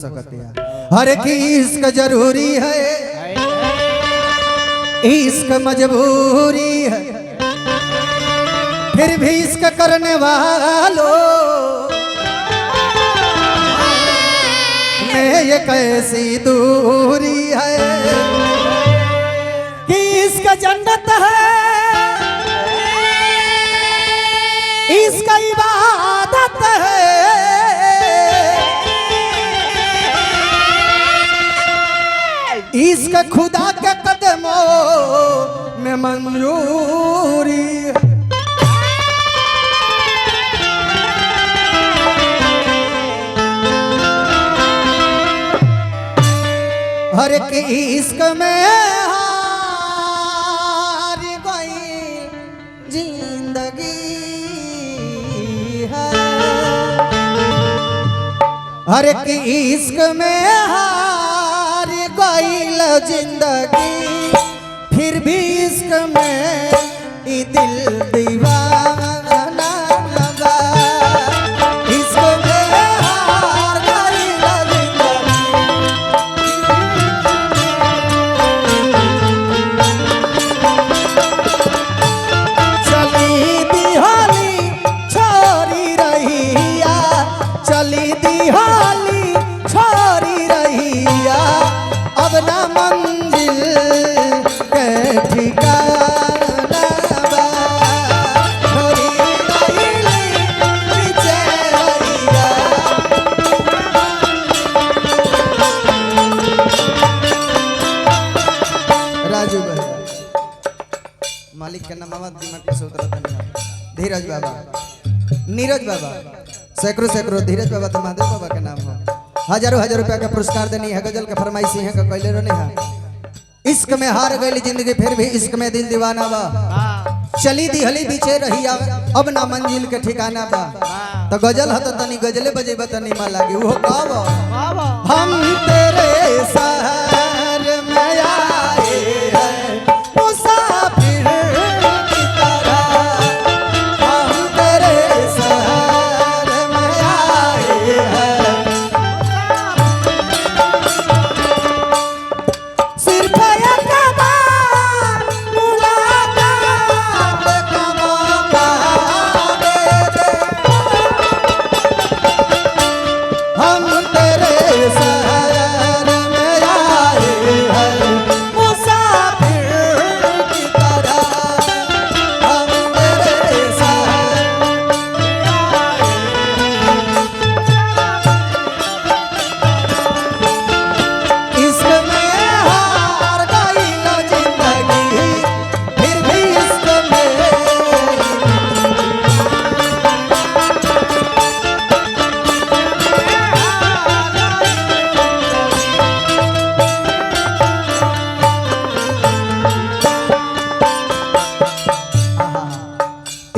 सकते हैं। हर एक इश्क जरूरी है, इश्क मजबूरी है, फिर भी इश्क करने वालों में ये कैसी दूरी है कि इश्क जन्नत है, इसका इबादत है, इसका खुदा के कदमों में मंजूरी है। हर एक इश्क में हार गई जिंदगी है, हर एक इश्क में हार गई जिंदगी, फिर भी इश्क में ई दिल दीवाना बा। इश्क में हार गई जिंदगी, चली दिहाली छोरी रहिया, चली दिहाली छोरी रहिया, अब ना मंजिल के ठिकाना बा। छोरी रहिली पीछे रहिया। राजू भाई मालिक के नाम दिमाग पे से उतरता नहीं। धीरज बाबा, नीरज बाबा, सैकड़ों सैकड़ों धीरज बाबा तो महादेव बाबा के नाम हो। हजारों हजार रुपया के पुरस्कार देनी है, गजल के फरमाइशी है के कैले रहने है। इश्क में हार गई जिंदगी, फिर भी इश्क में दिल दीवाना बा। चली दिहली बीचे रहिया, अब ना मंजिल के ठिकाना बा। तो गजल ह तो तनी गजले बजेबा तनी मा लागी उहो का बा। हम तेरे शहर में आए हैं मुसाफिर की तरह, हम तेरे शहर में आए हैं, सिर्फ एक बार मुलाकात का मौका दे दे, हम तेरे शहर में आए हैं मुसाफिर की तरह, हम तेरे शहर इश्क में हार गई न जिंदगी, फिर भी इश्क में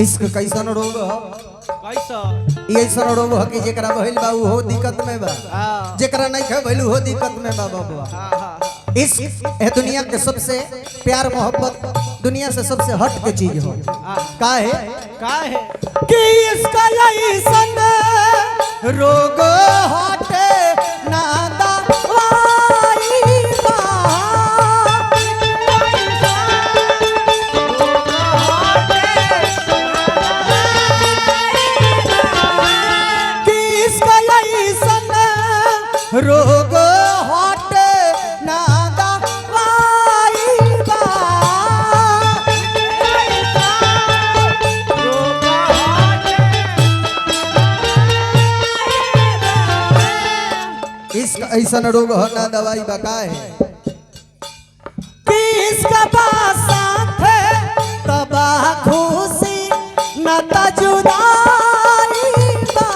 इश्क कैसन रोग ह, कैसा? ई ऐसन रोग ह कि जेकरा भइल बा उहो दिक्कत में बा, जेकरा नहीं खे भइल उहो दिक्कत में बा बबुआ। इश्क है दुनिया के सबसे प्यार मोहब्बत, दुनिया से सबसे हट के चीज हो। का है का है कि इसका ऐसन रोग हटे ना दवाई बा। कि इसका ऐसन रोग हटे ना दवाई बा। इसका ऐसन रोग हो ना दवाई बा। का है कि इसका साथ है तबा खुशी न त जुदाई बा।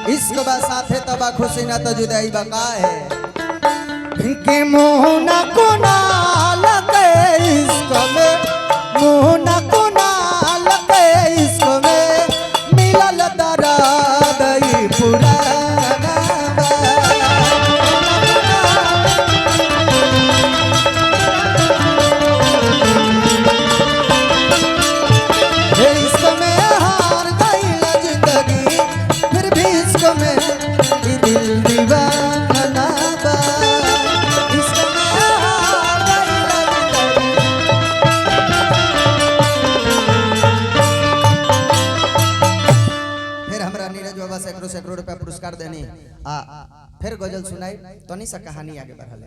इश्क बा साथे तबा खुशी न त जुदाई बा। का है कि मुँह न कोना लगे इश्क में, मुँह न कोना लगे इश्क में, मिलल दर्द ई पुराना बा। में ई दिल दीवाना बा। इश्क में हो गइल दीवाना। फिर हमरा नीरज बाबा सैकड़ों सैकड़ों रुपया पुरस्कार देनी आ फिर गजल सुनाई तनी सा कहानी आगे बढ़ल।